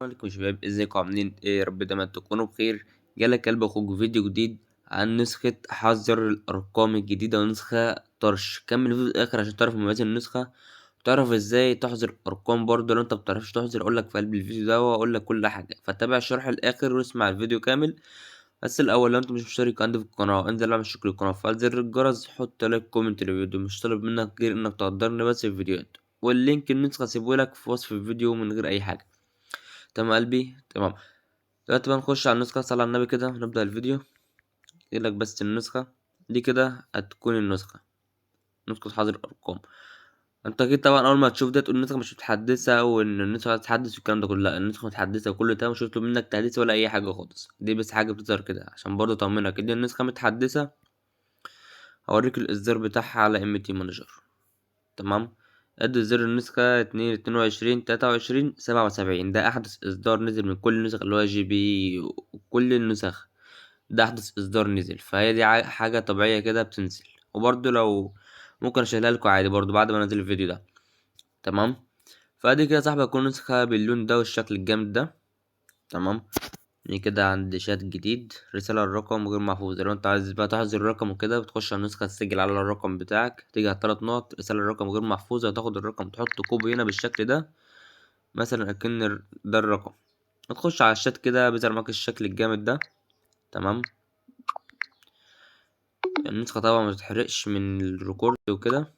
عليكم يا شباب، ازيكم؟ عاملين ايه؟ يا رب دايما تكونوا بخير. جالك كلب اخوك فيديو جديد عن نسخة حظر الارقام الجديدة ونسخة طرش. كمل الفيديو للاخر عشان تعرف مميزات النسخة وتعرف ازاي تحظر ارقام. برضه لو انت مبتعرفش تحظر اقولك في قلب الفيديو ده واقولك كل حاجة، فتابع الشرح للاخر واسمع الفيديو كامل. بس الاول لو انت مش مشترك عندي في القناة انزل اعمل شكر القناة وفعل زر الجرس، حط like comment للفيديو، مش طالب منك غير انك تقدرني بس في الفيديوهات. وال link النسخة سيبهولك في وصف الفيديو من غير اي حاجة. تمام يا قلبي؟ تمام. دلوقتي بقى نخش على النسخة، صلى على النبي كده ونبدأ الفيديو. يقول لك بس النسخة دي كده هتكون النسخة، نسخة حظر الأرقام. انت اكيد طبعا اول ما تشوف ده تقول النسخة مش متحدثة وان النسخة هتتحدث والكلام ده كله. لا، النسخة متحدثة وكله تمام، مش هيطلب منك تحديث ولا اي حاجة خالص. دي بس حاجة بتظهر كده عشان برضه اطمنك ان النسخة متحدثة. هوريك الاصدار بتاعها على MT Manager. تمام، ادي زر النسخة 2 22 23 77. ده احدث اصدار نزل من كل النسخ اللي هو GB وكل النسخ، ده احدث اصدار نزل. فهي دي حاجة طبيعية كده بتنزل، وبرضه لو ممكن اشيلها لكم عادي برضه بعد ما انزل الفيديو ده. تمام، فادي كده يا صاحبي هتكون نسخة باللون ده والشكل الجامد ده. تمام، دي كده عند شات جديد، رسالة الرقم غير محفوظة. لو انت عايز بقى تحظر الرقم وكده بتخش على النسخة تسجل على الرقم بتاعك، تيجي على التلات نقط، رسالة الرقم غير محفوظة، تاخد الرقم تحط copy هنا بالشكل ده مثلا اكن ده الرقم، هتخش على الشات كده بيظهر معاك الشكل الجامد ده. تمام، النسخة طبعا ما تتحرقش من ال record وكده،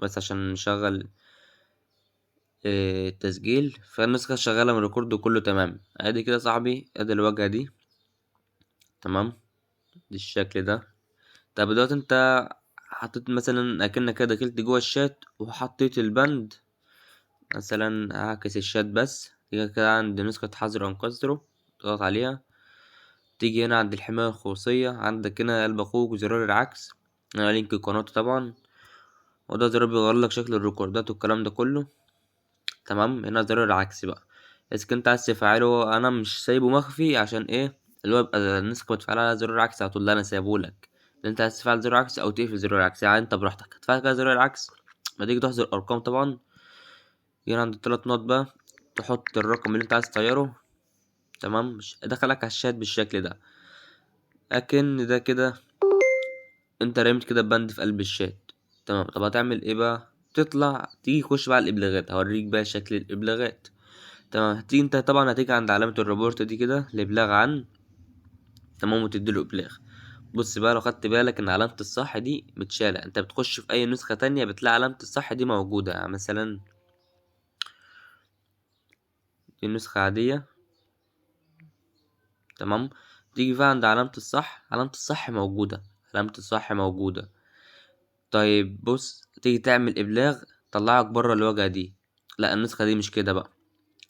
بس عشان نشغل، التسجيل. فالنسخة شغالة من ال record وكله تمام. ادي كده يا صاحبي، ادي الواجهة دي. تمام، دي الشكل ده. طب دلوقتي انت حطيت مثلا اكنك كده دخلت جوه الشات وحطيت البند، مثلا هعكس الشات بس، تيجي كده عند نسخة حظر انقذره تضغط عليها، تيجي هنا عند الحماية الخصوصية، عندك هنا قلب اخوك وزرار العكس، هنا link قناته طبعا، وده زرار بيغير لك شكل الريكوردات والكلام ده كله. تمام، هنا زرار العكس بقى اذا كنت عايز تفعله، انا مش سايبه مخفي عشان ايه؟ اللي هو يبقى النسخة متفعلة على زرار العكس على طول. لا انا سايبه لك، اللي انت عايز تفعل زرار العكس او تقفل زرار العكس، يعني انت براحتك هتفعل كده زرار العكس. ما تيجي تحظر ارقام طبعا، هنا عند التلات نقط بقى تحط الرقم اللي انت عايز تغيره. تمام، دخلك على الشات بالشكل ده، لكن ده كده انت رميت كده بند في قلب الشات. تمام، طب هتعمل ايه بقى؟ تطلع تيجي تخش بقى على الابلاغات، هوريك بقى شكل الابلاغات. تمام، هتيجي انت طبعا هتيجي عند علامة ال report دي كده، الابلاغ عن، تمام، وتدي له ابلاغ. بص بقى لو خدت بالك ان علامة الصح دي متشالة، انت بتخش في اي نسخة تانية بتلاقي علامة الصح دي موجودة. يعني مثلا دي نسخة عادية، تمام، تيجي بقى عند علامة الصح، علامة الصح موجودة، علامة الصح موجودة. طيب بص، تيجي تعمل ابلاغ طلعك بره الواجهة دي، لا النسخة دي مش كده بقى.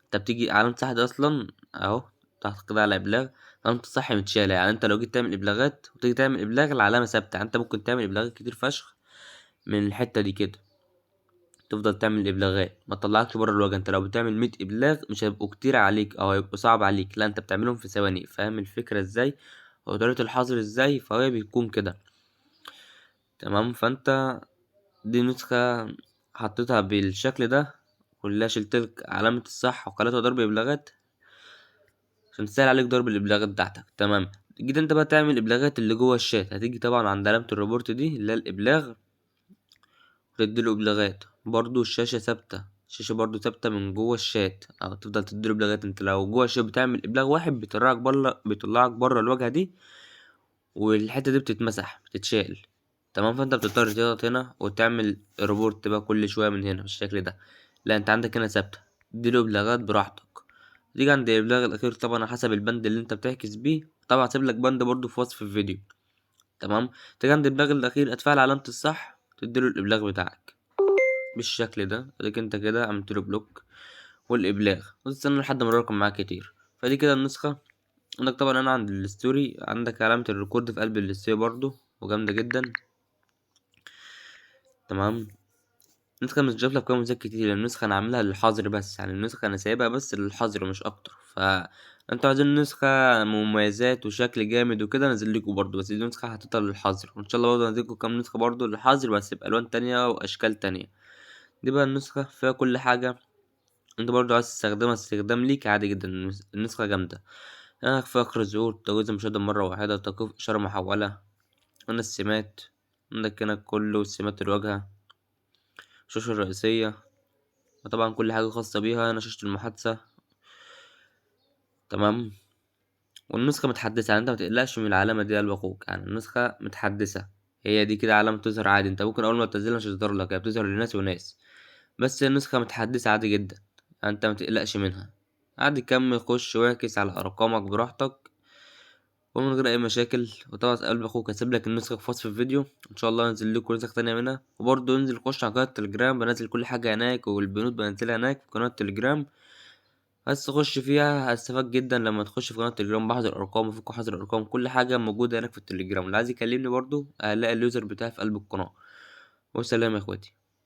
انت بتيجي علامة الصح دي اصلا اهو تحت كده على ابلاغ، علامة الصح متشالة. يعني انت لو جيت تعمل ابلاغات وتيجي تعمل ابلاغ العلامة ثابتة، يعني انت ممكن تعمل ابلاغات كتير فشخ من الحتة دي كده، تفضل تعمل ابلاغات ما تطلعكش بره الواجهة. انت لو بتعمل 100 ابلاغ مش هيبقوا كتير عليك او هيبقوا صعب عليك، لا انت بتعملهم في ثواني. فاهم الفكرة ازاي وطريقة الحظر ازاي؟ فهي بيكون كده. تمام، فانت دي نسخة حطيتها بالشكل ده كلها، شلت لك علامة الصح وخليتها ضرب ابلاغات عشان تسهل عليك ضرب الابلاغات بتاعتك. تمام، جيت انت بقى تعمل ابلاغات اللي جوه الشات، هتيجي طبعا عند علامة ال report دي اللي هي الابلاغ وتديله ابلاغات. برضو الشاشة ثابتة، الشاشة برضو ثابتة من جوه الشات، او تفضل تديله ابلاغات. انت لو جوه الشات بتعمل ابلاغ واحد بيطلعك بره الواجهة دي، والحتة دي بتتمسح بتتشال. تمام، فانت بتضطر تضغط هنا وتعمل report بقى كل شوية من هنا بالشكل ده. لا انت عندك هنا ثابتة، اديله ابلاغات براحتك. تيجي عند الابلاغ الاخير طبعا على حسب البند اللي انت بتعكس بيه، طبعا هسيب لك بند برضو في وصف الفيديو. تمام، تيجي عند الابلاغ الاخير اتفعل علامة الصح تديله الابلاغ بتاعك بالشكل ده. اديك انت كده عملت له block والابلاغ، وتستنى لحد ما الرقم معاك كتير. فدي كده النسخة. عندك طبعا انا عند ال story عندك علامة ال record في قلب ال story برضو، وجامدة جدا. تمام، النسخة مش جايب لك مميزات كتير، النسخة انا عاملها للحظر بس، يعني النسخة انا سايبها بس للحظر مش اكتر. فانتوا عايزين نسخة مميزات وشكل جامد وكده انزل لكم برضو، بس دي نسخة حاططها للحظر، وان شاء الله برضو انزل لكم كام نسخة برضو للحظر بس بالوان تانية واشكال تانية. دي بقى النسخة فيها كل حاجة. انت برضو عايز تستخدمها استخدام ليك عادي جدا، النسخة جامدة. هنا فقر الظهور، تجويز المشاهدة مرة واحدة، توقيف إشارة محولة. هنا السمات، عندك هنا كله سمات الواجهة، الشاشة الرئيسية، وطبعا كل حاجة خاصة بيها. هنا شاشة المحادثة، تمام. والنسخة متحدثة، يعني انت ما تقلقش من العلامة دي يا قلب اخوك، يعني النسخة متحدثة، هي دي كده علامة تظهر عادي. انت ممكن اول ما تنزلها مش هتظهر لك، هي بتظهر لناس وناس، بس النسخة متحدثة عادي جدا، يعني انت ما تقلقش منها عادي. كمل، خش واعكس على ارقامك براحتك ومن غير اي مشاكل. وطبعا قلب اخوك هسيب لك النسخة في وصف الفيديو، ان شاء الله انزل لكم نسخ تانية منها. وبرضه انزل خش على قناة التليجرام، بنزل كل حاجة هناك، والبنود بنزلها هناك في قناة التليجرام، بس خش فيها هتستفاد جدا لما تخش في قناة التليجرام. بحظر ارقام وفك حظر ارقام، كل حاجة موجودة هناك في التليجرام. اللي عايز يكلمني برضه هلاقي ال user بتاعي في قلب القناة. وسلام يا اخواتي.